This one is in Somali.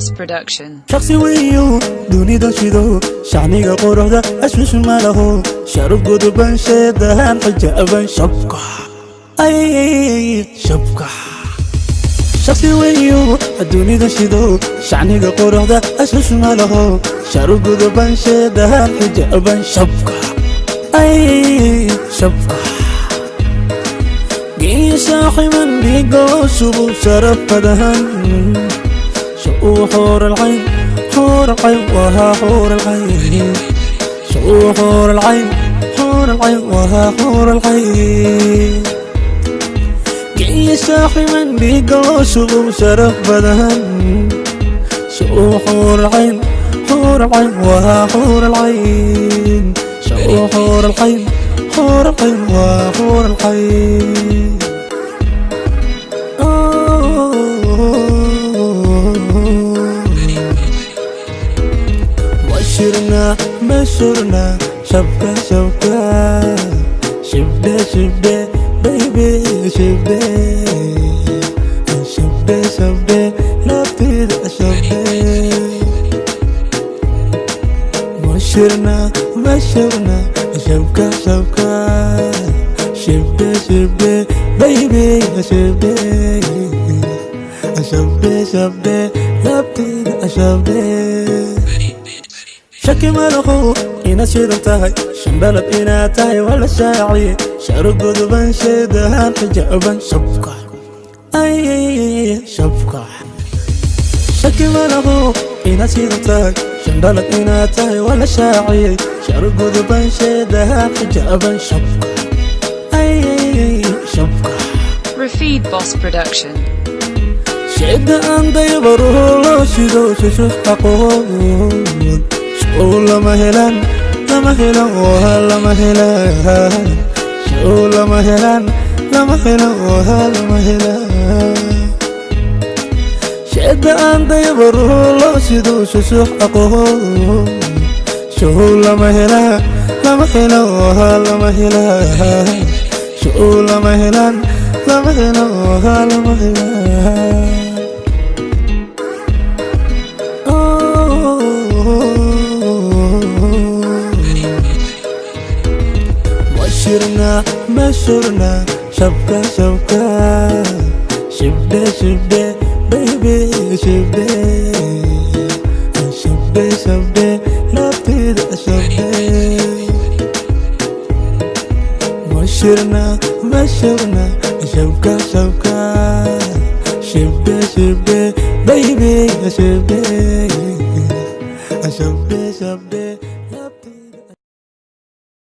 Boss Production. Shaksi weeyo dunida shido, shacniga quruxda ashwish ma laho, sharub guduban, sheedahan xijaaban, shabka ay shabka. Shaksi weeyo dunida shido, shacniga quruxda ashwish ma laho, sharub guduban, sheedahan xijaaban, shabka ay shabka. Geesha ximan dhiiga shubo, sharaf badahan شو حور العين، حور العين وها حور العين، شو حور العين، حور العين وها حور العين. جيش من بيقوشو شرف بدن، شو حور العين، حور العين وها حور العين، شو حور العين، حور العين وها حور العين. بشرنا بشرنا، شبكة شبكة، شبدة شبدة baby شبدة شبدة شبدة لابتد شبدة. بشرنا بشرنا، شبكة شبكة، شبدة شبدة baby شبدة شبدة شبدة لابتد شبدة. Shaki ma laho inaad shidan tahay, shandalad inaad tahay waa la shaaciye, sharu guduban, sheedahan xijaaban, shabka ay shabka. Shaki ma laho inaad shidan tahay, shandalad inaad tahay waa la shaaciyey, sharu guduban, sheedahan xijaaban, shabka ay shabka. Rafid Boss Production. Shida aan daybaruhu loo shido, shushush aqoon show lama helan, lama helan waha lama helan, show lama helan, lama helan waha lama helan. Shida aan daybaruhu loo shido, shushush aqoon show lama helan, lama helan waha lama helan, show lama helan, lama helan waha lama helan. بشرنا بشرنا، شبكة شبكة، شبدة شبدة baby شبدة شبدة شبدة لابتد شبدة. بشرنا بشرنا، شبكة شبكة، شبدة شبدة baby شبدة شبدة شبدة.